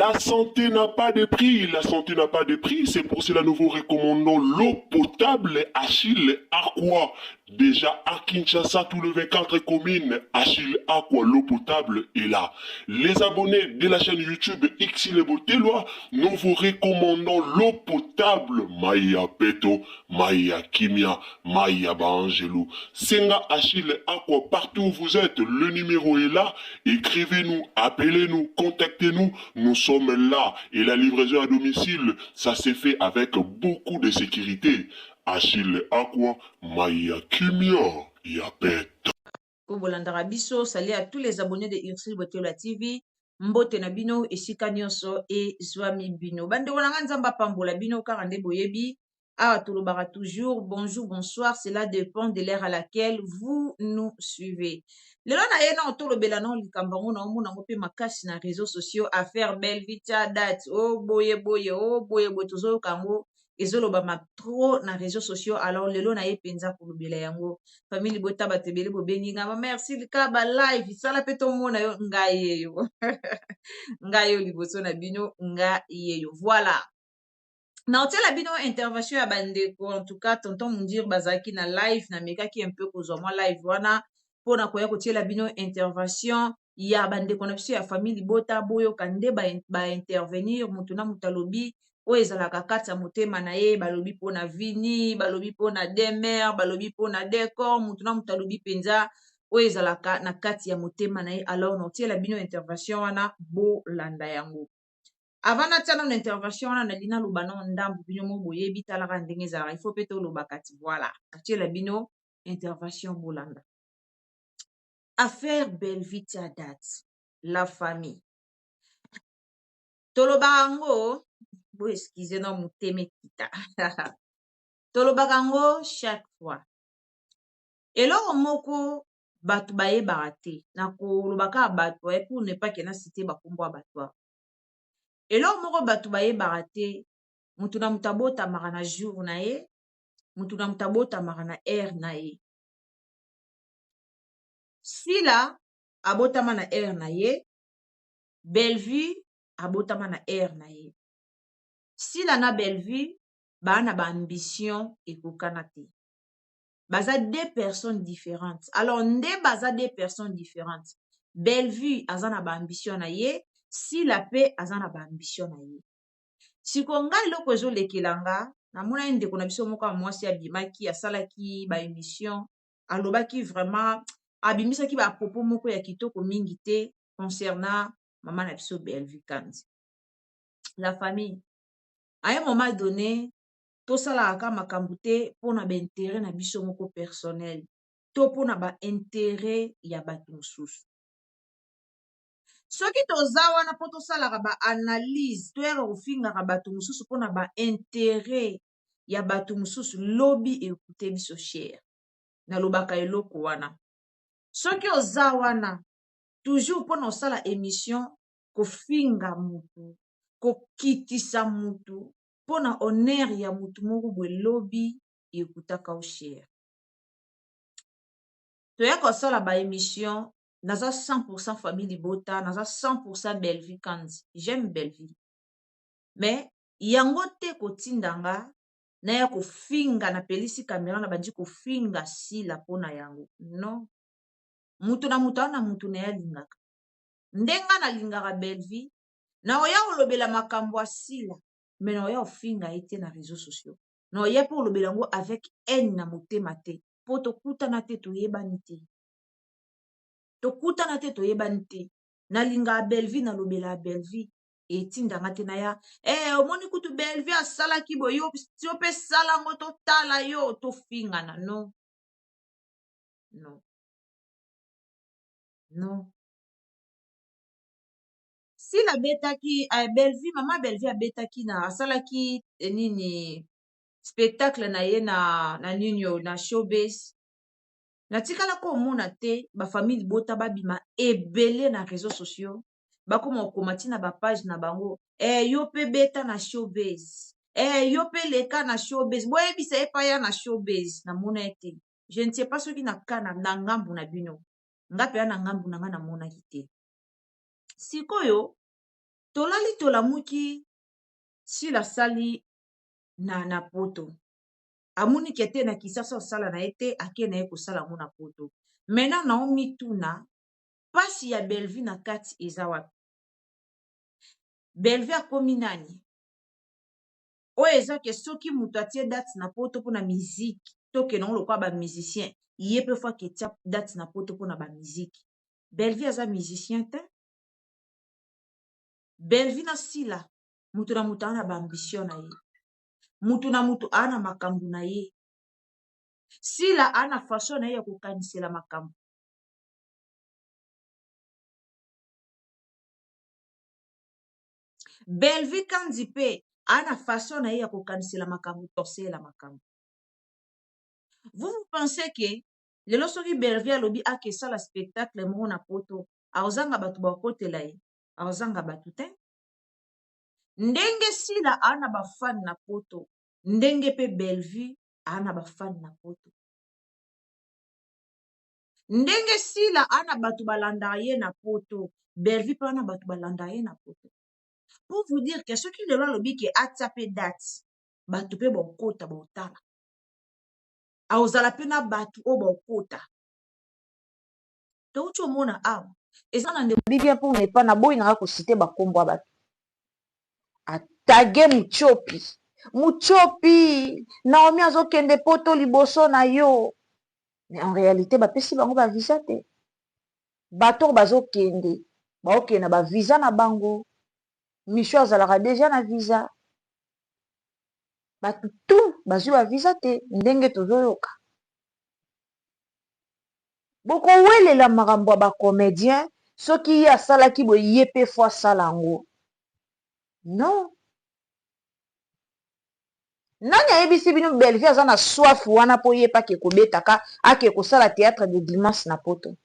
La santé n'a pas de prix, la santé n'a pas de prix, c'est pour cela nous vous recommandons l'eau potable Achille Aqua. Déjà à Kinshasa, tous les 24 communes, Achille Aqua, l'eau potable est là. Les abonnés de la chaîne YouTube Xile Boteloi, nous vous recommandons l'eau potable Maya Peto, Maya Kimia, Maya Baangelou. Senga Achille Aqua, partout où vous êtes, le numéro est là. Écrivez-nous, appelez-nous, contactez-nous. Nous sommes là. Et la livraison à domicile, ça s'est fait avec beaucoup de sécurité. Achille Aqua, Maya Kimia, Yapet. Bolandaka biso, salut à tous les abonnés de Ursule Botelwa TV. Mbote na bino esika nyonso ezwami bino. Bandeko na nga, Nzambe apambola bino. Kaka nde boyebi, awa tolobaka toujours bonjour, bonsoir, cela dépend de l'heure à laquelle vous nous suivez. Lelo na ye na tolobela na likambo yango na omona yango mpe makasi na réseaux sociaux, affaire Belvitia date o boye boye o boye boye. Tozoyoka yango ezolobama trop na réseaux sociaux. Alors lelo na ye mpenza kolobela yango. Famille bota, bato ebele bobengi nga ba merci lika ba live sala mpe tomona yo. Ngai yeyo, ngai yo liboso na bino, ngai yeyo. Voilà, na otiela bino intervention ya bandeko. En tout cas, tonton Mundir bazalaki na live, namekaki un peu kozwa mwa live wana mpona koya kotiela bino intervention ya bandeko na biso ya famille libota. Boyoka nde baintervenir ba moto na moto alobi oyo ezalaka kati ya motema na ye. Balobi mpona Vini, balobi mpona Demer, balobi mpona Decor. Moto na moto alobi mpenza oyo ezalaka na kati ya motema na ye. Alors na otiela bino intervention wana, bolanda yango. Avant natia nano intervention wana, nalingi naloba nano ndambu. Bino mo boyebi, talaka ndenge ezalaka, il faut mpe toloba kati. Voilà, natiela bino intervention, bolanda. Affaire Belvitia date, la famille, tolobaka yango, bo excuse na motema ekita, tolobaka yango chaque fois. Eloko moko bato bayebaka te, na koloba kaka bato pour ne pas que na citer bakombo ya bato awa. Eloko moko bato bayebaka te, motu na moto abotamaka na jour na ye, motu na moto abotamaka na heure na ye. Sila abotama na heure na ye, Bellevue abotama na heure na ye. Sila na Bellevue baa na baambition ekokana te, baza deux personnes différentes. Alors nde baza deux personnes différentes, Bellevue aza na baambition na ye, Sila mpe aza na baambition na ye. Sikoyo ngai eloko ezolekela nga, namonaki ndeko na biso moko ya mwasi abimaki, asalaki baémission, alobaki vraiment, abimisaki bapropos moko ya kitoko mingi te concernant mama na biso Bellevue Kandi. La famille, à un moment donné, tosalaka ka makambo te mpona baintérêt na biso moko personnel to mpona baintérêt ya bato mosusu. Soki toza wana mpo tosalaka baanalyse, toyaka kofingaka bato mosusu mpona baintérêt ya bato mosusu, lobi ekute biso cher. Nalobaka eloko wana, soki oza wana toujours mpona osala émission kofinga mutu, kokitisa mutu mpona honneur ya mutu moko boye, lobi ekutaka yo cher. Toya kosala baémission, naza 100 famille libota, naza 100 Bellevue Kandi, j'aime Bellevue, mais yango te kotinda nga naya kofinga, napelisi kamera na bandi kofinga Sila mpona yango. Non, mutu na mutu aza na mutu na ye alingaka. Ndenge nalingaka Bellevue, na oya kolobela makambo ya Sila, mais na oya kofinga ye te na réseaux sociaux, na oya mpe kolobela yango avec haine na motema te, mpo tokutana te, toyebani te, tokutana te, toyebani te. Nalingaka Bellevue, nalobela Bellevue, etindanga te na ya omoni kutu Bellevue asalaki boye, yo mpe sala yango, totala yo, tofingana. Non, non, non. Sila abetaki Bellevue, mama Bellevue abetaki na asalaki nini, spectacle na ye na nini oyo na Showbase. Natikala komona te bafamille libota babima ebele na réseaux sociaux, bakoma kokoma ntina bapage na bango: "Yo mpe beta na Showbase, yo mpe leka na Showbase, boyebisa ye pa ya na Showbase." Namona ye te. Je ne sais pas soki na ka na ngambu na bino, nga mpenza na ngambu na nga namonaki te. Sikoyo Tolali tolamuki Sila asali na poto. Amoni ke te na Kinshasa osala na ye te, ake na ye kosala yango na poto. Maintenant naomituna pasi ya Bellevue na kati eza wapi? Bellevue akomi nani? Oyo eza ke soki moto atie date na poto mpona musique, tokende yango lokola ba musicien, ye pe faut aketia date na poto mpona ba musique. Bellevue aza musicien te. Bellevue na Sila, moto na moto aza na ba ambition na ye. Moto na moto aza na makambo na ye. Sila aza na façon na ye ya kokanisela makambo. Bellevue Kandy pe aza na façon na ye ya kokanisela makambo, torsela makambo. Vous vous pensez que lelo soki Bellevue alobi ake sala spectacle moko na poto, akozanga bato bakotela ye? Akozanga bato te. Ndenge Sila aza na ba fan na poto, ndenge pe Bellevue aza na ba fan na poto. Ndenge Sila aza na bato balandaka ye na poto, Bellevue pe aza na bato balandaka ye na poto. Pour vous dire que soki lelo alobi ke atia pe date, bato pe bakota baotala. Akozala pe na bato oyo bakota. Touti omona awa eza na ndeko bien pour ne pas naboyi nanga kosite bakombo ya bato. Atage Mutshopi. Mutshopi, Naomi azokende poto liboso na yo. Mais en réalité bapesi bango ba visa te. Bato oyo bazokende, baokende na ba visa na bango. Micho azalaka deja na visa. Bato tout bazwi ba visa te ndenge tozoyoka. Bokowelela makambo ya ba comédien soki ye asalaki boye ye pe faut asala yango. Non. Nani ayebisi bino Bellevue aza na soif wana po ye pe ake kobetaka, ake kosala théâtre de dimanche na poto.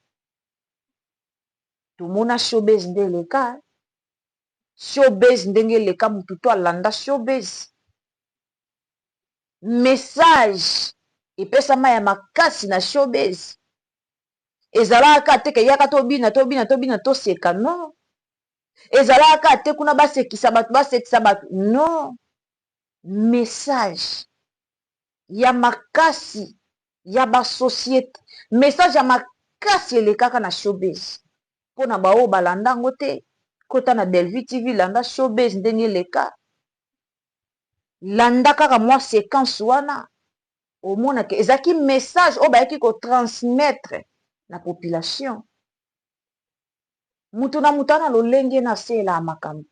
Tomona showbiz nde eleka. Showbiz ndenge eleka mutu to alanda showbiz. Message epesama ya makasi na showbiz. Ezalaka kaka te ke yaka tobina tobina tobina toseka non. Ezalaka kaka te kuna basekisa bato basekisa bato non. Message ya makasi ya ba société, message ya makasi elekaka na showbiz. Pona ba oyo balanda yango te, kota na Bellevue TV landa showbiz ndenge eleka. Landa kaka mwa séquence wana omona ke ezalaki message oyo bayaki ko transmettre na population. Mutu na mutu ana lolenge na asalelaka makambo.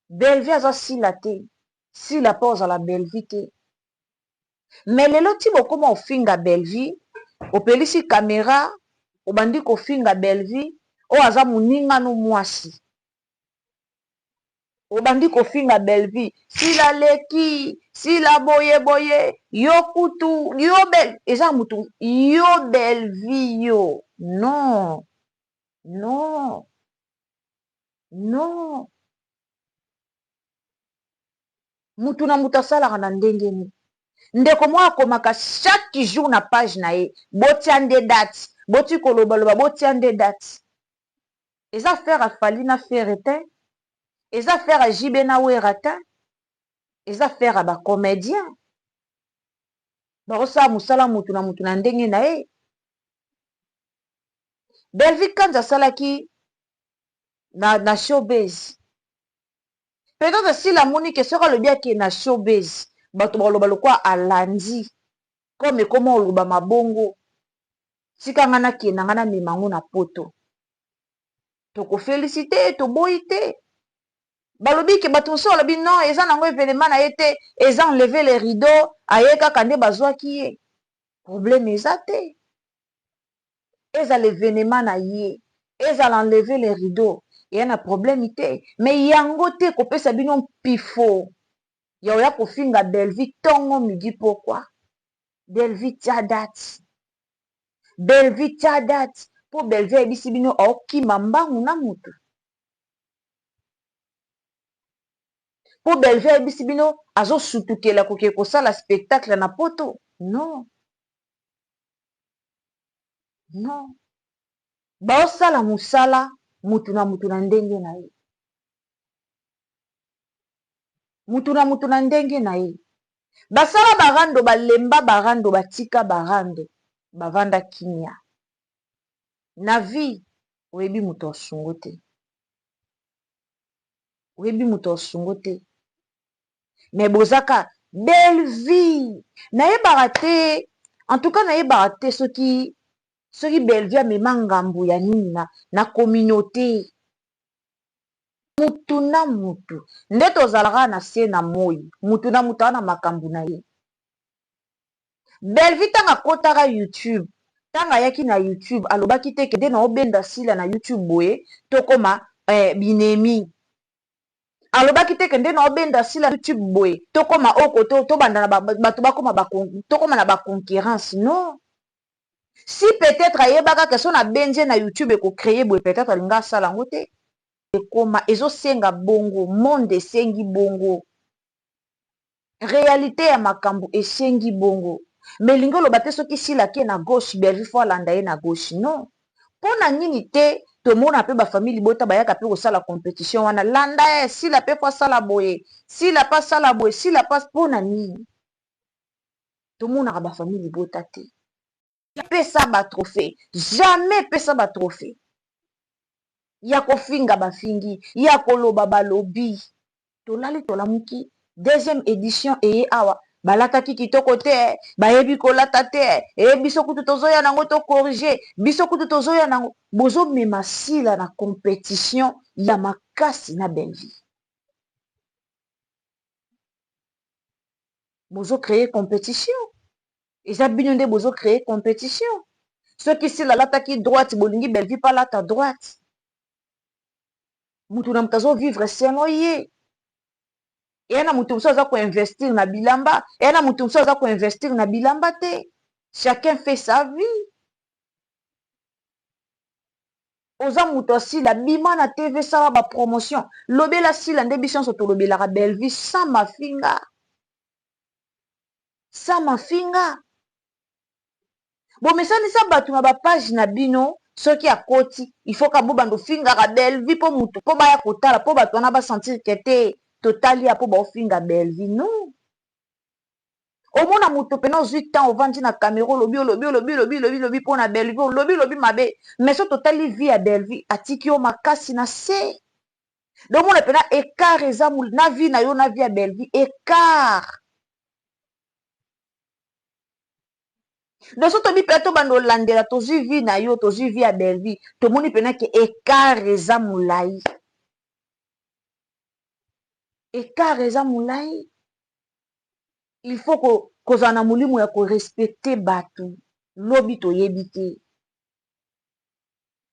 Bellevue aza Sila te, Sila pe ozala Bellevue te. Mais lelo ti bokoma ofinga Bellevue, opelisi caméra, obandi kofinga Bellevue oyo aza moninga no mwasi. Obandi kofinga Bellevue, Sila leki, Sila boye boye, yo kutu, yo Belle, eza mutu, yo Bellevue yo. Non. Non. Non. Mutu na mutu asalaka na ndenge nini? Ndeko moko akomaka chaque jour na page na ye, botia nde date, boti koloba loba botia nde date. Eza affaire ya Fally na Ferre te, eza affaire ya JB na Werra te, eza affaire ya ba comédien. Bakosala mosala mutu na mutu na ndenge na ye. Bellevue Kanza asalaki na showbiz. Peut-être Sila amoni ke soki alobi ake na showbiz, bato bakoloba lokola alandi, comme ekoma oloba mabongo. Tika nga nakenda nga namema yango na poto. Toko félicité, toboyi te. Balobi ke bato mosusu balobi non, eza nango événement na ye te, eza enlever les rideaux, aye kaka nde bazwaki ye. Problème eza te. Eza l'événement na ye, ezala enlever les rideaux, eya na problème te. Mais yango te kopesa bino mpifo ya oya kofinga Bellevue ntongo midi pokwa. Bellevue tia date. Bellevue tia date po Bellevue ayebisi bino aokima mbangu na mutu. Po Bellevue ayebisi bino azosutukela koke kosala spectacle na poto. Non. Non. Baosala mosala mutu na mutu na ndenge na ye. Mutu na mutu na ndenge na ye. Basala ba rando balemba ba rando batika ba rando bavanda kimia. Na vie oyebi mutu asungo te. Oyebi mutu asungo te. Mais bozaka belle vie. Nayebaka te en tout cas nayebaka te soki soki Bellevue amema ngambu ya nini na, na communauté. Mutu na mutu nde tozalaka na se na moyi mutu na mutu aza na makambu na ye. Bellevue tango akotaka YouTube tango ayaki na YouTube alobaki te ke nde nao benda Sila na YouTube boye tokoma eh, binemi. Alobaki te ke nde nao benda Sila na YouTube boye tokoma oko to tobanda na bato bakoma ba tokoma na ba concurrence non. Si peut-etre ayebaka ke so na bendi ye na YouTube eko creer boye peut-etre alinga asala yango te. Ekoma ezo senga bongo monde esengi bongo. Realite ya makambu esengi bongo mais elingi oloba te soki sila ake na gauche Bellevue faut alanda ye na gauche non pona nini te tomona pe ba famille libota bayaka pe kosala competition wana landa ye sila pe faut asala boye sila pe asala boye sila pe pona nini tomonaka ba famille libota te pesa ba trophee jamais pesa ba trophee ya kofinga bafingi ya koloba balobi tolali tolamuki deuxième edition eye awa balataki kitoko te bayebi kolata te e biso kutu tozoya nango to corrige biso kutu tozoya nango bozomema sila na competition ya makasi na Bellevue bozo créer competition Eza bino nde bozo creer competition. Soki Sila alataki droite bolingi Bellevue pe alata droite? Mutu na mutu azo vivre selon ye. Eya na mutu mosusu aza ko investir na bilamba, eya na mutu mosusu aza ko investir na bilamba te. Chacun fait sa vie. Oza mutu ya Sila bima na TV sala ba promotion. Lobela Sila nde biso nionso tolobelaka Bellevue sans mafinga. Sans mafinga. Bomesanisa batu na ba page na bino soki akoti il faut ka bobanda ofingaka Bellevue po mutu po baya kotala po batu wana ba sentir que te totali ya po baofinga Bellevue non. Omona moto pena ozwi temps ovandi na camera olobi olobi olobi olobi olobi olobi mpo na Bellevue olobi olobi mabe mais soki totali vie ya Bellevue atiki yo makasi na se donc omona pena écart eza na vie na yo na vie ya Bellevue écart. Donc soki tobi mpenza tobanda olandela tozwi vie na yo tozwi vie ya Bellevue tomoni mpenza ke écart eza molai écart eza molai il faut ko, kozala na molimo ya korespecte bato lobi toyebi te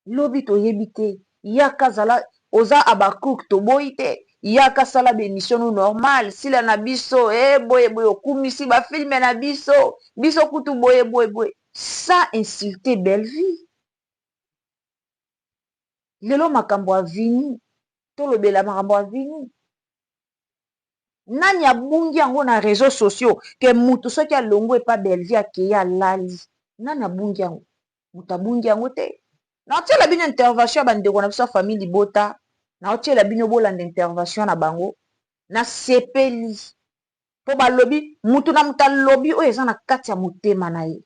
Lobi toyebi te yaka zala oza habakuk toboyi te yaka sala ba emission no normal sila na biso eh boye boye okumisi ba film na biso biso kutu boye boye boye sans insulter Bellevue lelo makambo ya vini tolobela makambo ya vini nani abungi yango na réseaux sociaux ke mutu soki alongwe epa Bellevue akeyi alali nani abungi yango moto abungi yango te naotiela bino intervention ya bandeko na biso ya famille libota naotiela bino bolanda intervention na bango nasepeli mpo balobi moto na moto alobi oyo eza na kati ya motema na ye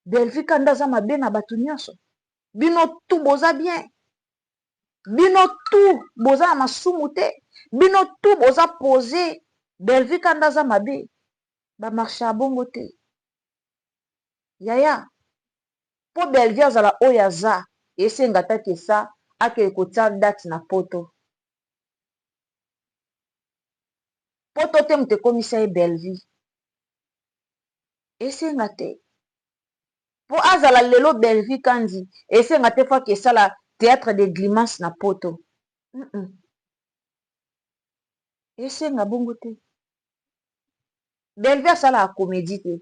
Bellevue kanda aza mabe na bato nyonso bino tu boza bien bino tu boza na masumu te bino tu boza pose Bellevue kanda aza mabe ba marchaka bongo te yaya po Bellevue azala oyo aza esenga ata ke sa akende kotia date na poto poto te moto ekomisa ye Bellevue esenga te po azala lelo Bellevue Kandy esenga te fo akesala theatre de glimance na poto mm -mm. esenga bongo te Bellevue asalaka comedie te.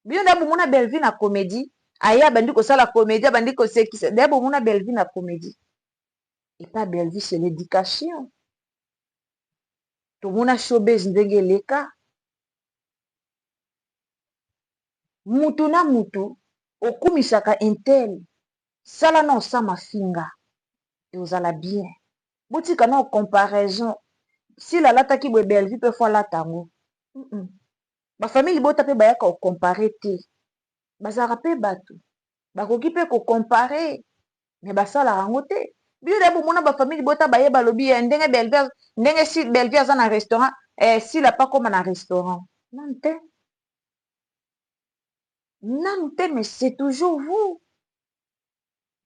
Bino nde bomona Bellevue na comedie, aye abandi kosala comedie, abandi kosekisa. Nde bomona Bellevue na comedie. Epa Bellevue c'est l'éducation. Tomona showbiz ndenge eleka. Mutu na mutu okumisaka intel, sala na osama finga. Ekozala bien. Botika nao comparaison. Sila alataki boye Bellevue pe faut alata yango. Hum ba famille libota pe bayaka ko comparer te. Bazalaka pe batu. Bakoki pe ko comparer mais basalaka yango te. Bino dejà bomona ba famille libota baye balobi eh ndenge Bellevue ndenge si Bellevue aza na restaurant eh Sila pe akoma na restaurant. Nanu te. Nanu te mais c'est toujours vous.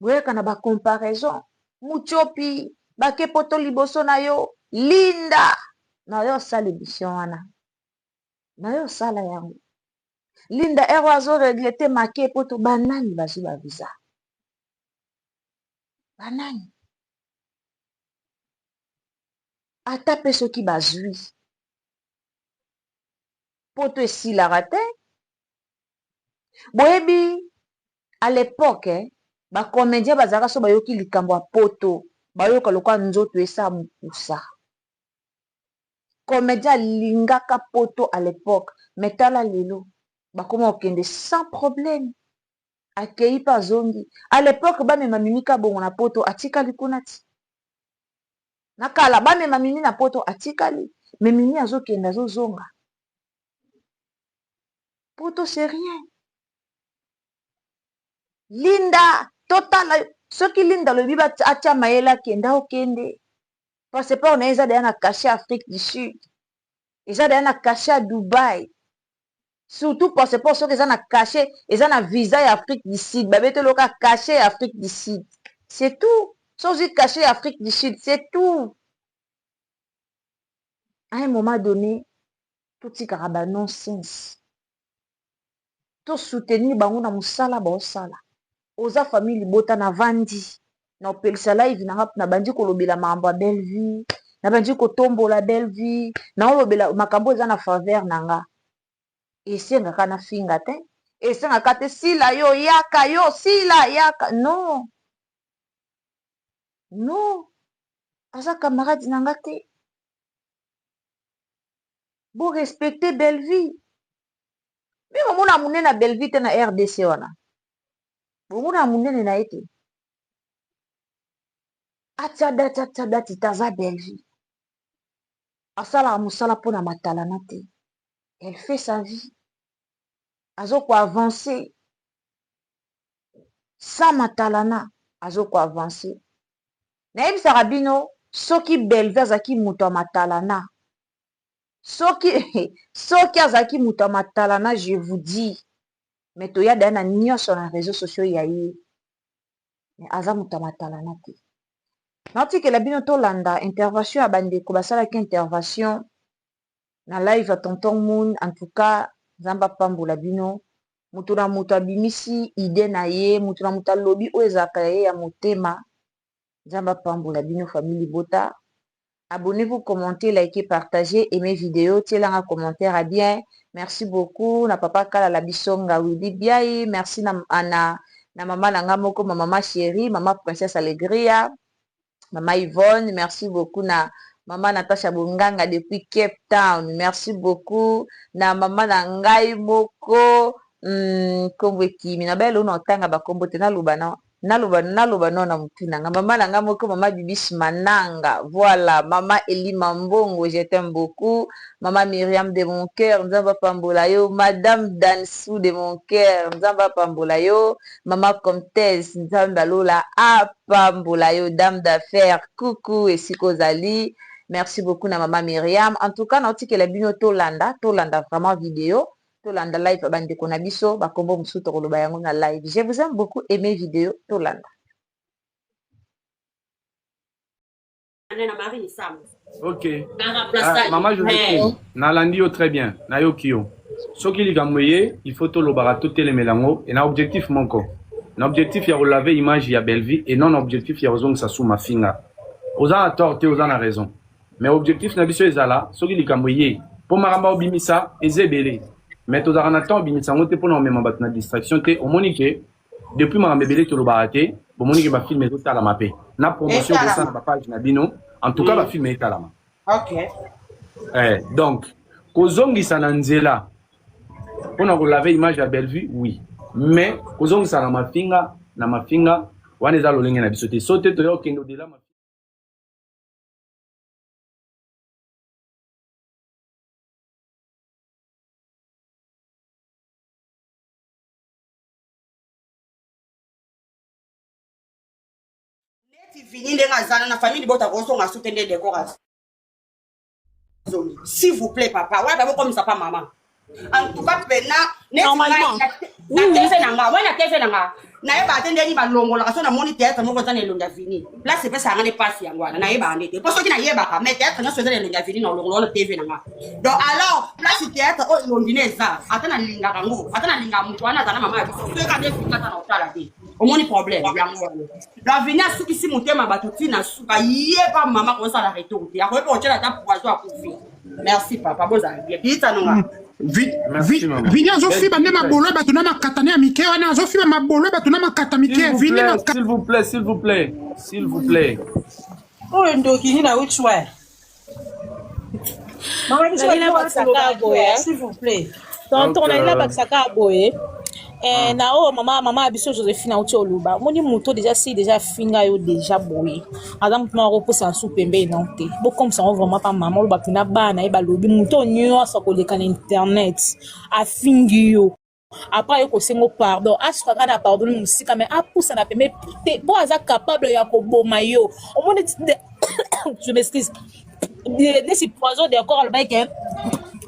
Boyaka na ba comparaison. Mutshopi bake poto liboso na yo Linda nayo osala emission wana nayo osala yango Linda heure oyo azo regrette make poto ba nani bazwi ba visa ba nani ata pe soki bazwi poto esilaka te Boyebi à l'epoque ba comediens bazalaka soki bayoki likambo ya poto bayoka lokola nzoto esa mukusa. Comedien alingaka poto à l'epoque mais tala lelo bakoma kokende sans problème akeyi pe azongi. À l'epoque bamema Mimi Kabongo na poto atikali kuna ti na kala bamema Mimi na poto atikali mais Mimi azokende azozonga. Poto c'est rien. Linda totala soki Linda alobi atia mayele akende akokende. Passeport na ye eza deja na cachet Afrique du Sud. Eza deja na cachet ya Dubaï. Surtout passeport soki eza na cachet eza na visa ya Afrique du Sud babeteli yo kaka cachet ya Afrique du Sud. C'est tout. Soki ozwi cachet ya Afrique du Sud c'est tout. À un moment donné totikaka ba non sense to soutenir bango na musala baosala oza famille libota na vandi na opelisa live na nga na bandi kolobela makambo ya belle vie na bandi kotombola belle vie na olobela makambo eza na faveur na nga esengaka na finga te esengaka te sila yo yaka yo sila yaka non non aza camarade na nga te Bo respecter Bellevue. Bino bomona munene ya Bellevue te na rdc wana? Bomona munene na ye te? Atia date atia date te aza Bellevue. Asalaka musala pona matalana te. Elle fait sa vie. Azo ko avancer. Sans matalana azo ko avancer. Nayebisaka bino soki Bellevue azalaki mutu ya matalana soki soki azalaki mutu ya matalana je vous dis mais toya deja na nionso na reseaux sociaux ya ye mais aza mutu ya matalana te. Natikela bino tolanda intervention ya bandeko basalaki intervention na live ya tonton Moon en tout cas Nzambe apambola bino mutu na mutu abimisi idee na ye mutu na mutu alobi oyo ezalaka ya ye ya motema Nzambe apambola bino famille libota abonnez-vous commentez likez partagez aimez video tiela nga commentaire ya bien merci beaucoup na papa kalala bisonga Willy Biayi merci na na, na mama na nga moko ma mama chérie mama princesse Alegria Mama Yvonne, merci beaucoup na Mama Natacha Bonganga depuis Cape Town. Merci beaucoup na mama na ngai moko hmm, kombo ekimi na bayelo na otanga ba kombo te naloba na naloba naloba no na mutu na nga mama na ngai moko mama Bibiche Mananga voilà mama Elima Mbongo je t'aime beaucoup mama Myriam de mon cœur Nzambe apambola yo madame Dansou de mon cœur Nzambe apambola yo Maman comtesse nzambe ya lola apambola yo dame d'affaires coucou esika ozali merci beaucoup na maman Myriam en tout cas naotikela bino tolanda tolanda vraiment video tolanda live ya bandeko na biso bakombo mosusu tokoloba yango na live je vous aime beaucoup aimez video tolanda. Na Marie Misamu. Ok. Ah, maman Josephine, nalandi yo très bien, nayoki yo. Soki likambo eye, il faut tolobaka totelemela yango et na objectif moko. Na objectif ya kolave image ya Bellevue et non na objectif ya kozongisa su mafinga. Oza na tort te, oza na raison. Mais objectif na biso ezala soki likambo eye, mpo makambo obimisa eza ebele. Mais tozalaka na temps obimisa yango te mpo na komema bato na distraction te. Omoni ke depuis makambo ebele tolobaka te bomoni ke bafilme ezotalama mpe na promotion bosala na bapage na bino en tout cas mm. bafilme etalama okay. eh, donc kozongisa na nzela mpona kolave image ya bellevue oui mais kozongisa na mafinga na mafinga wana eza lolenge na biso te so te toya okende odela mafinga. Neti Vini ndenge aza na famille libota kozonga su te nde decor azongi. S'il vous plaît papa, wana bokomisa pa mama. En tout cas pena neti Normalement. na TV na nga, wana TV na nga. Nayebaka te ndenge balongolaka so namoni théâtre moko eza na elongi ya Vini. Place epesaka nga nde pasi yango wana, nayebaka nde te. Po soki nayebaka, mais théâtre nyonso eza na elongi ya Vini na olongola wana TV na nga. Donc alors, place théâtre oyo elongi ne eza, ata nalingaka yango, ata nalingaka moto wana aza na mama ya biso, soki kaka nde Vini ata na otala te. Omoni problème yango wana. Donc Vini asukisi motema bato ntina suka, ye pa mama kozala retour te. Akoki mpe kotyela ata poison akufi. Merci papa, bozala bien. Biita nonga. Vini azofiba nde mabolo ya bato na makata ne ya mike wana azofiba mabolo ya bato na makata mike Vini S'il vous plaît, s'il vous plaît, s'il vous plaît. Oyo ndoki nini awuti wapi? Mama biso Nalina bakisaka boye. s'il vous plaît. Tonton nalina bakisaka boye. Eh, na oyo mama mama ya biso Josephine auti oloba omoni moto déjà si déjà afinga yo déjà boye aza moto moko akoposa su pembeni na te bokomisa yango vraiment pa mama oloba mpena bana ye balobi moto nyonso akoleka na internet afingi yo après aye kosenga pardon, asukaka na pardon mosika, mais apusana pembe te mpo aza capable ya koboma yo. Omoni, je m'excuse, nesi poison d'accord alobaki ke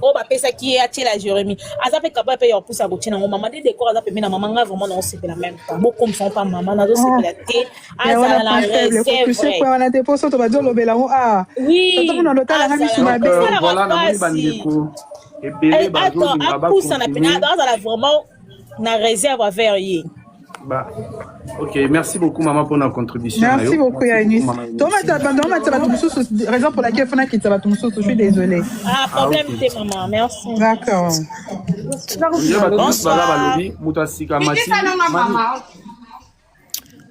oyo bapesaki ye atiela Jérémi, aza mpe capable mpe ya kopusa kotia nango mama nde décor aza pembeni na mama. Nga vraiment naosepela même temps bokomisa ngo mpa mama, nazosepela te, azala na réserve. Wana te mpo so tobandi olobela yango ah. Oui. Totomona otalanga misu mabe. Voilà, namoni bandeko ebele bazolinga apusana pene, azala vraiment na réserve envers ye. Bah, ok, merci beaucoup maman pour la contribution. Merci beaucoup Yanis. Tomata tomata bato mosusu, raison pour laquelle fona kitisa bato mosusu, je suis désolée. Ah, problème te maman, merci. D'accord. Bonsoir.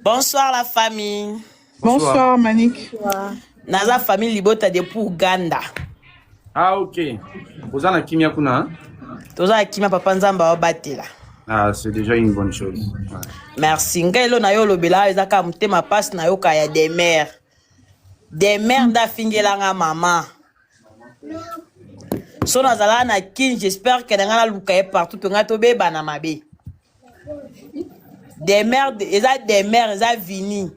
Bonsoir la famille. Bonsoir Manik. Naza famille Libota depuis Uganda. Ah ok. Oza na kimia kuna? Toza na kimia papa, Nzambe aobatela. Ah, c'est déjà une bonne chose. Ouais. Merci. Ngai elo na yo olobela eza kaka motema mpasi nayoka ya Demer. Demer nde afingelanga mama. So nazalaka na Kin, j'espère que na ngai naluka ye partout to ngai tobebana mabe. Demer eza Demer, eza Vini.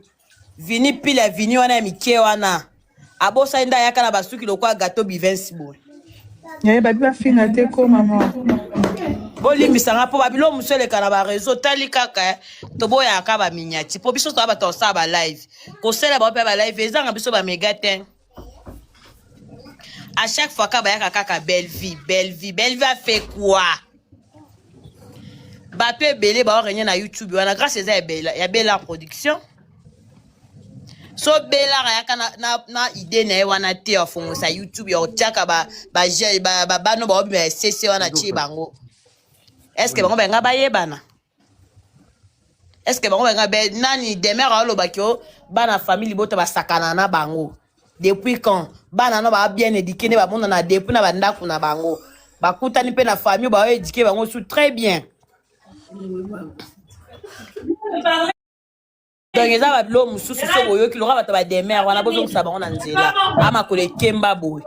Vini pile ya Vini wana ya mike wana. Abosani nde ayaka na basuki lokola gâteau Bivens boye. Yaye babi bafinga te ko mama. Bolimbisanga mpo babilo mosusu eleka na baréseau tali kaka toboyaka baminyati mpo biso toya bato kosala balive, kosala bango mpe balive ezanga biso bamega te. À chaque fois ka bayaka kaka belle vie, belle vie, belle vie a fait quoi? Bato ebele baorenye na YouTube wana grâce eza ya Bela Production. So Belar ayaka na idée na ye wana te ya fongolisa YouTube ya kotiaka babano baobima ya cc wana tie bango. Est ce que bango balinga bayebana? Est ce que bango balinga be nani? Demer aolobaki o bana famille libota basakana na bango depuis quand? Bana no baa bien éduqué nde bamonana depuis na bandako na bango, bakutani mpe na famille baoéduquer bango su très bien. Donc eza babilo mosusu so boyoki loka bato bademer wana, bozongisa bango na nzela amakolo ekemba boye.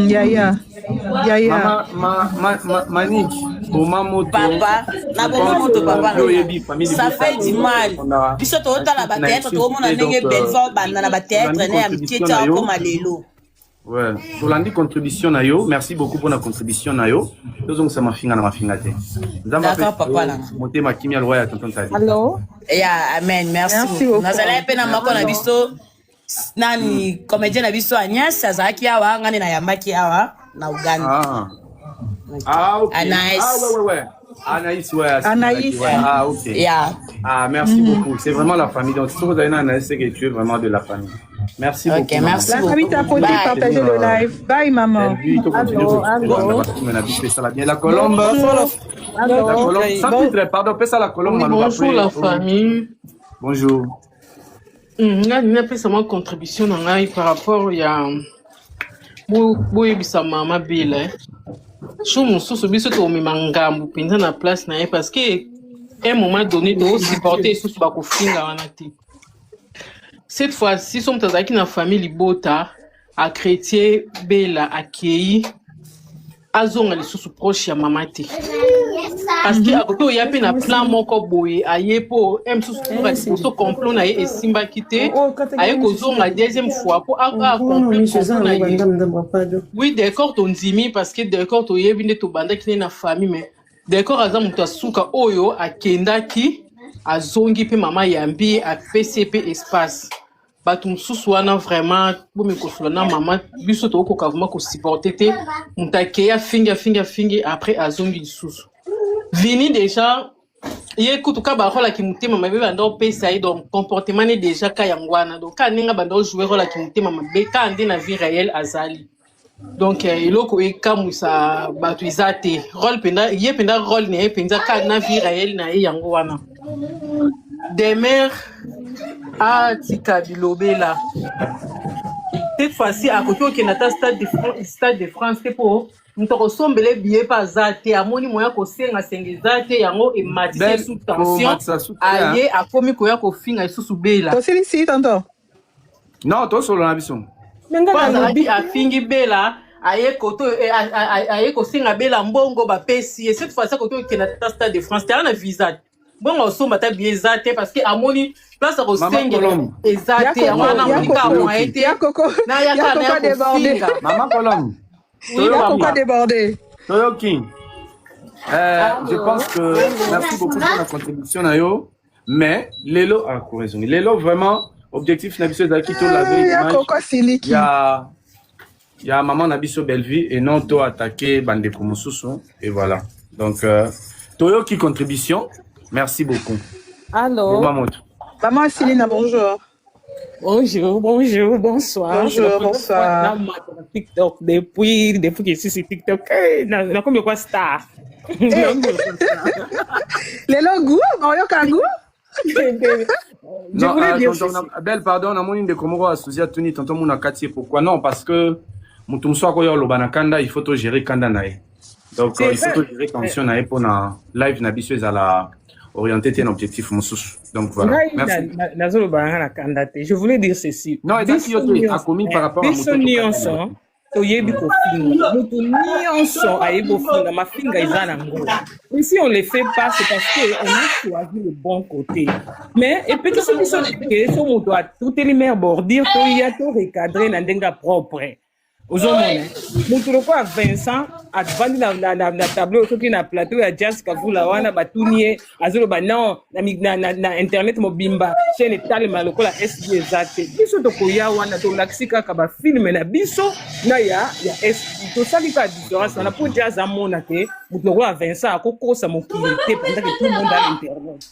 Yaya, yaya. Mama, ma, Manik, boma moto. Papa, na boma moto papa, ça fait du mal. Biso tozotala bathéâtre, tokomona ndenge Belva obanda na bathéâtre ne ya mike ti akoma lelo. Ouais, tolandi contribution na yo. Merci beaucoup pour la contribution na yo. Tozongisa mafinga na mafinga te. Nzambe D'accord, papa nanga. Motema kimia loya ya tonton Tadi. Allo. Ya amen, merci, Merci beaucoup. beaucoup. Nazalaki mpe na moko na biso nani, comédien na biso Agnès azalaki awa, ngani nayambaki awa na Uganda. Ah, ok. Anaïs. Ah ouais. Anaïs, ouais. Anaïs. Ouais. Ah, ok. Ya. Ah, merci beaucoup. C'est vraiment la famille. Donc, si vous avez Anaïs, c'est que tu es vraiment de la famille. Merci Ok, beaucoup, maman. merci La famille beaucoup. tapoter, Bye. partagez le live. Bye maman. Bellevue, to continue Allô, ko ça la bien. La colombe, Bonjour. la colombe, sans Bon, titre, pardon, pesa la colombe, Oui, maloba bonjour après. la famille. Bonjour. Nga napesa mwa contribution na ngai par rapport ya boyebisa mama Bela jour mosusu biso tokomema ngambu mpenza na place na ye, parce que un moment donné tokosupporte lisusu bakofinga wana te. Cette fois-ci so moto azalaki na famille libota achrétien, Bela akei azonga lisusu proche ya mama te. Parce que akoki oya mpe na plan moko boye, aye mpo ye mosusu tour ya liboso complot na ye esimbaki te, aye kozonga deuxième fois mpo accomplir complot na ye. Oui, décor tondimi, parce que décor toyebi nde tobandaki ne na famille, mais décor aza moto asuka oyo akendaki, azongi mpe mama yambi ye, apesi ye mpe espace. Bato mosusu wana vraiment bomikosola na mama biso, tokokoka vraiment kosupporter te. Moto akei, afingi, afingi, afingi, après azongi lisusu. Vini déjà ye kutu ka barolaki motema mabe banda opesa ye, donc comportement ne déjà ka yango wana. Donc ka ndenge banda ojouer rolaki motema mabe, ka nde na vie réelle azali. Donc eloko ekamwisa bato eza te. Rôle mpenza, ye mpenza rôle na ye mpenza ka na vie réelle na ye yango wana. Demer atika bilobela. Cette fois-ci akoki okende ata Stade de France te, mpo moto akosombela billet mpe aza te. Amoni moya kosengasenga eza te, yango ematisi Belle, sous tension. Komatisa su te. Aye akomi koya kofinga lisusu Bela. Tosilisi, tonton? Non, tosolola na biso. Me nga Mpo nalobi azalaki afingi Bela, aye koto aye kosenga Bela mbongo, bapesi ye. Cette fois-ci akoki okende ata Stade de France te, aa na visa, mbongo osomba ata billet eza te, parce que amoni place Mama akosengela Colombe. eza Ya te. Yango koko wana ya amoni kaka koko moye te ya koko na ya yaka koko na ya débordé. kofinga. Mama Colombe. Oui. Ya koko Papa. débordé. Toyoki. Je pense que merci beaucoup pour la contribution na yo, mais lelo ah raison, lelo vraiment objectif na biso ezalaki to laver Ya image koko siliki. ya maman na biso Bellevue et non to attaquer bandeko mosusu. Et voilà, donc toyoki contribution, merci beaucoup. Allô? Boma moto. Maman Silina, bonjour. Bonjour, bonjour, bonsoir. C'est la Bonjour, première fois bonsoir. na TikTok depuis que je suis sur TikTok. Eh, na comme quoi star. Eh, Na comme quoi star. Lelo goût, oyoka goût. Je Non, voulais dire tonton, ceci. Belle, pardon, namoni ndeko moko asuzi atuni tonton muna kati ye pourquoi. Non, parce que moto mosusu akoya oloba na kanda, il faut to gérer kanda na ye. Donc C'est il faut ça. to gérer tension na ye mpona live na biso ezala orienté te na objectif mosusu. Donc voilà, Ngai merci. nazoloba nanga na kanda te. Je voulais dire ceci. Non, ezalaki yo Biso te, nyonso, akomi par rapport à biso moto tokateli. nyonso toyebi kofinga. Moto nyonso ayebi kofinga, mafinga eza nango. Mais si on le fait pas, c'est parce que on a choisi le bon côté. Mais epekisi biso te so moto atuteli mare bordure, toya to recadre na ndenge ya propre. Ozomona moto lokola Vincent avandi na tableau, soki na plateau ya Jazz Kavula wana, batuni ye, azoloba non, na internet mobimba chaîne etalema lokola SB eza te. Biso tokoya wana, tolakisi kaka bafilme na biso na ya SB, tosali kaka différence wana mpo Jazz amona te moto lokola Vincent akokosa mokili te pendant que tout le monde a l'internet.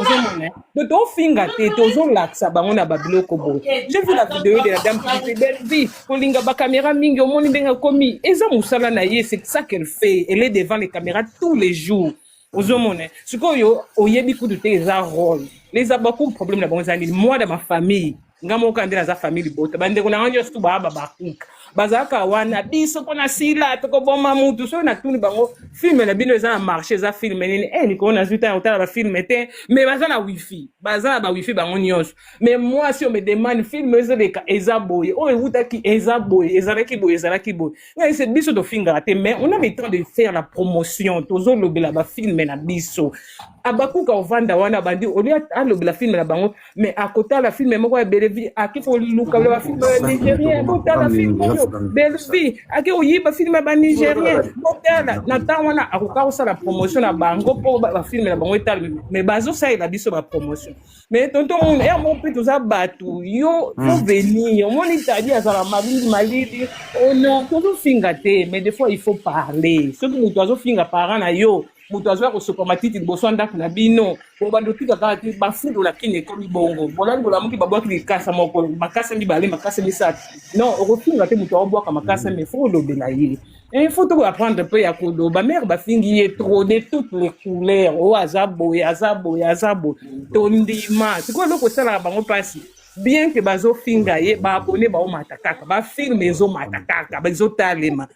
Ozomona, donc tofinga te, tozolakisa bango na babiloko boye. J'ai vu la vidéo de la dame qui disait belle vie kolinga bacaméra mingi, omoni ndenge akomi, eza mosala na ye, c'est ça qu'elle fait, elle est devant les caméras tous les jours. Ozomona sikoyo oyebi kutu te eza rôle. Les abaku, problème na bango eza nini? Moi, dans ma famille, nga moko nde naza famille libota, bandeko na nga nyonso tu baa babakuka, bazalaka wana biso mpo na sila tokoboma mutu. Soki natuni bango film na bino eza na marché, eza film nini? Eh, likolo nazwi ntango kotala bafilm te, mais baza na wifi, baza na bawifi bango nyonso. Mais moi, si on me demande film ezoleka eza boye, oyo ewutaki eza boye, ezalaki boye, ezalaki boye, ngai se biso tofingaka te, mais on a le temps de faire la promotion, tozolobela bafilm na biso. Abakuka ovanda wana, bandi olia alobela film na bango, mais akotala film moko ya Bellevue, ake koluka bafilm ya nigérien, botala film oyo Bellevue, ake koyiba film ya banigérien, botala. Na ntango wana akoka kosala promotion na bango mpo bafilm na bango etala, mais bazosalela biso bapromotion. Mais tonton muna ya moko mpe toza bato yo faut venir, omoni tadi azala malili malili. Oh non, tozofinga te, mais des fois il faut parler. Soki moto azofinga parent na yo, moto azoya kosopa matiti liboso ya ndako na bino, po bando otika kaka te. Bafundola kini ekomi bongo, bolali bolamuki, babwaki likasa moko, makasa mibale, makasa misato. Non, okofinga te moto aobwaka makasa, mais faut olobela ye. Il faut to apprendre mpe ya koloba. Mare bafingi ye trop de toutes les couleurs, oyo aza boye, aza boye, aza boye, tondima. Sikoyo eloko esalaka bango mpasi, bien que bazofinga ye, baabone baomata kaka, bafilm ezomata kaka, ezotalema.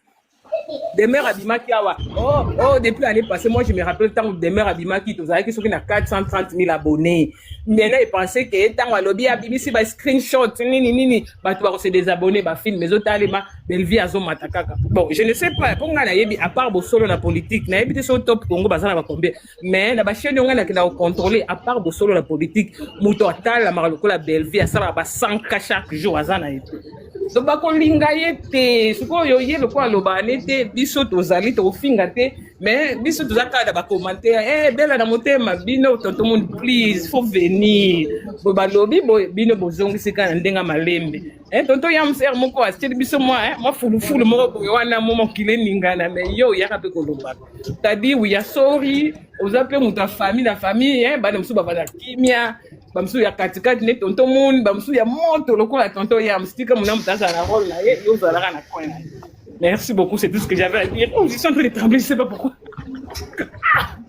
Demer abimaki awa, oh, depuis l'année passée, moi je me rappelle ntango Demer abimaki, tozalaki soki na 430 000 abonnés. Maintenant il pensait que ntango alobi abimisi ba screenshot nini nini, bato bakose désabonner, bafilm ezotalema, Bellevie azomata kaka. Bon, je ne sais pas, mpo ngai nayebi, à part Bosolo na Politique, nayebi te so Top Congo baza na bacombien, mais na bachaîne oyo ngai nakenda kocontrôler, à part Bosolo na Politique, moto atalamaka lokola Bellevie, asalaka ba 100 K chaque jour, aza na ye te. Donc bakolinga ye te. Sikoyo ye lokola alobaka ne te, biso tozali tokofinga te, mais biso toza kaka na bacommentaire. Eh, bela na motema bino, tonton Moni, please, faut venir. Boye balobi boye, bino bozongisi kaka na ndenge ya malembe. Eh, tonton Yamser moko atieli biso mwa eh, mwa fulufulu moko boye wana, mo mokili eningana, mais yo oyaka mpe kolobaka tadi wiya sorry, oza mpe moto ya famille na famille. Eh, bana mosusu bavanda kimia, bamosusu ya katikati nde tonton Moni, bamosusu ya moto lokola tonton Yams. Tika mona moto azala na rôle na ye, yo ozalaka na coin na ye. Merci beaucoup, c'est tout ce que j'avais à dire. Oh, je suis en train de trembler, je sais pas pourquoi.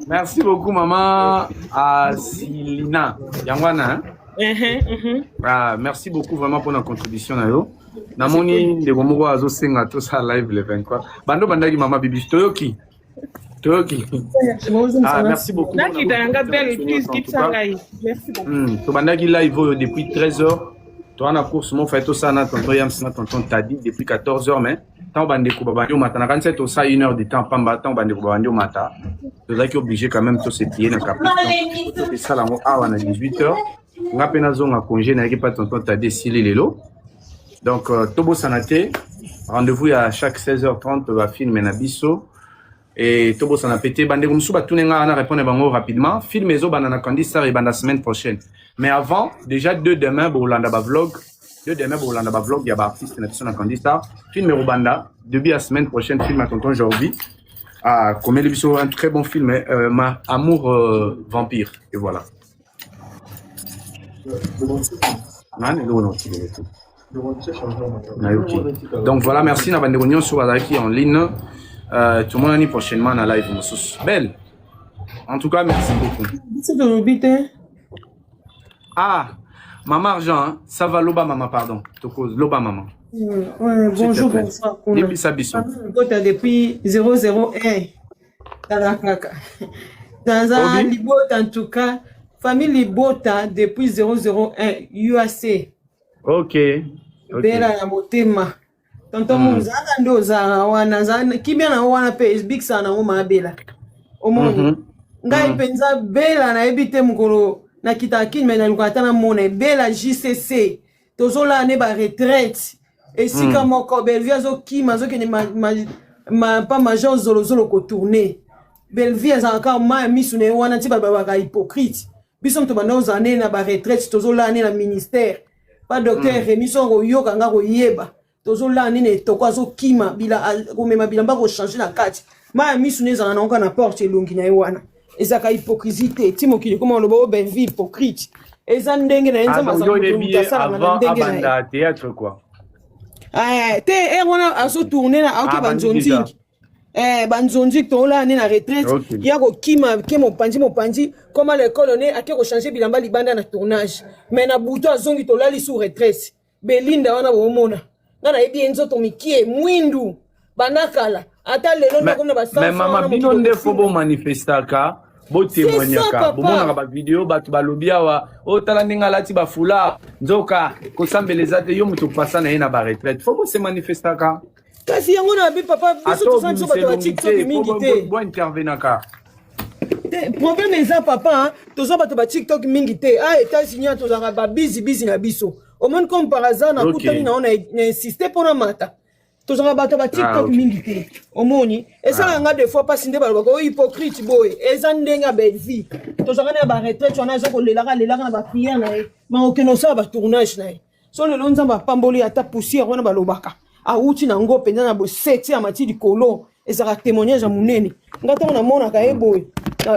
Merci beaucoup, maman Asilina. Yango wana, hein? Ah, merci beaucoup vraiment pour la contribution na yo. Namoni ndeko moko azosenga tosala live le 23. Bando bandaki mama Bibi toyoki. Toyoki. Ah, merci beaucoup. Nakita yanga belle, please, kitisa ngai. Merci beaucoup. Tobandaki live oyo depuis 13h. Toza na course mo fai tosala na tonton Yams na tonton Tadi depuis 14h, mais ntango bandeko babandi omata, nakanisi tosala une heure de temps pamba. Ntango bandeko babandi omata, tozalaki obligé quand même tose plier na caprice, tosala yango awa na 18h. Nga mpe nazonga congé, nayaki pa tonton Tadi, esili lelo. Donc tobosana te rendez-vous ya chaque 16h30, bafilm na biso. E tobosana pe te, bandeko mosusu batune nga wana, répondre bango rapidement: film ezobanda na Candy Star, ebanda semaine prochaine, mais avant déjà deux demain bolanda bavlog, deux demain bolanda bavlog ya baartiste na biso na Candy Star. Film ekobanda début ya semaine prochaine, film ya tonton Jorvi akomeli biso, un très bon film, ma amour vampire. Et voilà, nani eloko na otikele te, nayoki. Donc voilà, merci na bandeko nyonso bazalaki en ligne. Tomonani prochainement na live mosusu. Belle, en tout cas merci beaucoup. Biso tolobi te. Ah, mama Argent, hein? Ça va, loba mama, pardon, toko loba mama. Ouais, S'il te bonjour, plaît. bonsoir. Kuna. Yebisa biso. Kota depuis 001. Tala kaka. Dans un Obi? Libota, en tout cas, famille Libota depuis 001 UAC. Ok. Bela na motema. Tonton Muzaka nde ozalaka wana, kimia na wana mpe ebikisaka nango maabela. Omoni. Ngai mpenza Bela nayebi te mokolo nakitaka Kini, me nalukaka ata namona Bela JCC. Tozolala ne ba retraite esika moko. Bellevie azokima, azokende pa major Zolozolo kotourner. Bellevie azalaka kaka mai ya misu na ye wana, ti balobaka hypocrite. Biso moto banda ozala nde na baretraite, tozolala nde na ministère pa docteur Remi. So koyoka nga koyeba, tozolala nde na etoko, azokima komema bilamba kochanger na kati. Mai ya misu ne ezalaka nango kaka na porte elongi na ye wana. Ezalaka hypocrisie te. Ti mokili koma oloba o Bellevie hypocrite, eza ndenge na ye. Ah, Nzambe donc aza yo moto, oyebi moto ye asalaka na avant ndenge na ye. abanda théâtre quoi. Eh, te, ere wana azotourner na aoke Ah, bandi déjà. banzonzingi. Eh, banzonzi tolala ne na retraite. Ya kokima ke mopanzi mopanzi koma lekolo ne ake kochanger bilamba libanda na tournage, mais na butu azongi, tolali sous retraite. Belinda wana bomona, nga nayebi ye, nzoto mikie, mwindu, banda kala ata lelo Mais, ndakomi na mais mama, bino nde fo bomanifestaka, botémoignaka. Papa. Bomonaka bavideo, bato balobi awa otala ndenge alati bafula, nzoka kosambela eza te. Yo moto opasa na ye na baretraite, fo bose manifestaka. Kasi yango na bi papa, biso Ata tozala biso obimisa bato ya elongi TikTok te, mingi fo te. bointervenaka. Te, problème eza papa, hein, toza bato ba TikTok mingi te. A États-Unis tozalaka babizi bizi na biso. Omoni, comme par hasard nakutani na yo na insiste mpona mata. Tozalaka bato ya batiktok mingi te. Omoni, esalaka nga des fois mpasi nde balobaka oyo hypocrite boye. Eza ndenge ya Bellevie, tozalaka na baretraite wana, aza kolelaka alelaka na baprière na ye, ma okende osala batournage na ye. So lelo Nzambe apamboli, ata poussière wana balobaka awuti nango mpenza na boseti ya mati likolo, ezalaka témoignage ya monene. Nga ntango namonaka ye boye,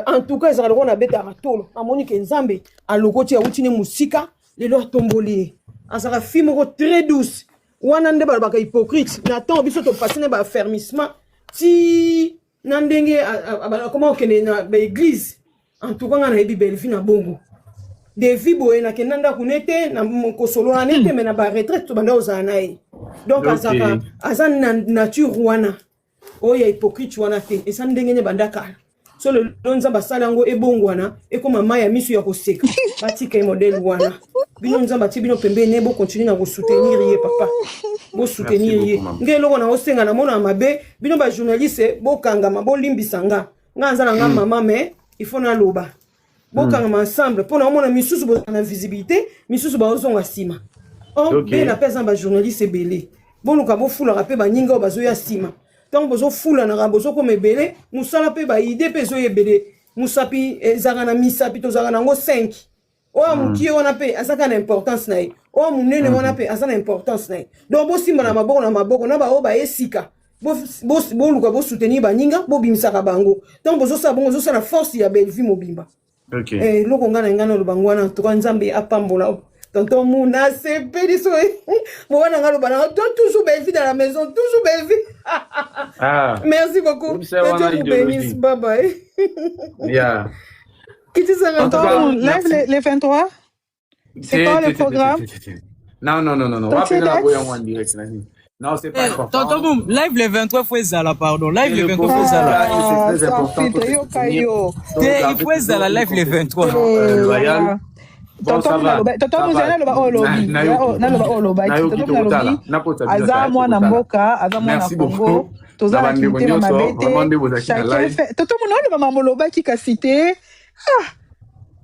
en tout cas ezalaka lokola nabetaka tolo. Namoni ke Nzambe alokoti, awuti ne mosika, lelo atomboli ye. Azalaka fille moko très douce. Wana nde balobaka hypocrite. Na ntango biso topasi na baaffermissement ti na ndenge akoma kokende na baeglise. En tout cas nga nayebi Bellevie na bongo devi boye, nakenda ndako ne te, na kosolola ne te, me na baretraite tobanda kozala na ye. Donc azalaka, aza na nature wana oyo ya hypocrite wana te. Eza ndenge ne banda kala. So lelo Nzambe asala yango ebongwana ekoma mai ya misu ya koseka. Batika ye modèle wana. Bino Nzambe atie bino pembeni ne bo continuer na ko soutenir ye papa. Bo soutenir ye. Nge eloko na osenga na mona mabe bino ba journaliste bokangama bolimbisa nga. Nga nza na nga mama mais il faut naloba. Bokangama ensemble mpo na omona misusu bozala na visibilité misusu baozonga nsima. Or okay. Bela mpe aza na bajournaliste ebele. Boluka bofulaka mpe baninga oyo bazoya nsima. Ntango bozofulanaka bozokoma ebele, mosala mpe baide mpe ezoya ebele. Mosapi ezalaka na misapi tozalaka na yango 5. Oyo mokie wana mpe azaka na importance na ye. Oyo monene wana mpe aza na importance na ye. Donc bosimba na maboko na maboko na baoyo baye sika. Boluka bosoutenir baninga, bobimisaka bango. Ntango bozosala bongo, ozosala force ya Bellevue mobimba. Okay. Eh, eloko ngai na ngai naloba ngo wana en tout cas Nzambe apambola tonton Muna sepeli so mobali na ngai aloba nanga toi toujours Bellevue dans la maison toujours Bellevue. Ah. Merci beaucoup. Oyebisa Que wana Dieu vous bénisse. idéologie. Bye bye. Yeah. Kitisanga En tout Tonton cas, Moon, lève merci. les 23. C'est Te, quand te, le te, te, programme? te, te, te. Non, non, non, non, non. Totie Wapi na date? boya en direct na nini. Non, c'est pas Eh, tonton important. Boom, live le 23 faut ezala, pardon. Live Et le le 23 faut programme ezala. là, et c'est Ah, très sans important filtre, pour se yoka soutenir. yo. Donc, Te, il avec faut ezala toujours une live le compétition 23. loyale. Eh, Bon, tonton ça Moon va, aloba tonton ça Moon va. naloba oyo olobi Nayoki. naloba oyo olobaki Nayoki tonton Moon tokotala. alobi Nakota bino aza tala mwana tokotala. mboka aza mwana Merci Congo beaucoup. Na tozalaki bandeko mitema nyonso, mabe vraiment te nde bozalaki na chacun live. fait tonton Moon oloba mambo olobaki kasi te. Ah,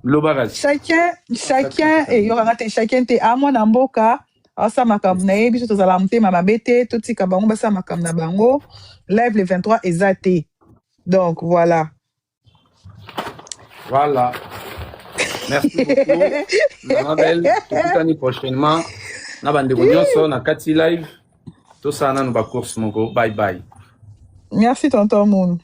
Loba kasi. Chacun chacun eyokanga te chacun te a mwana mboka asala makambo na ye biso tozala motema mabe te totika bango basala makambo na bango live le 23 eza te donc voilà. Voilà. Merci beaucoup, Maman Belle. Tokutani prochainement. Na bandeko nyonso na kati live. Tosala nanu ba course moko. Bye bye. Merci tonton Moon.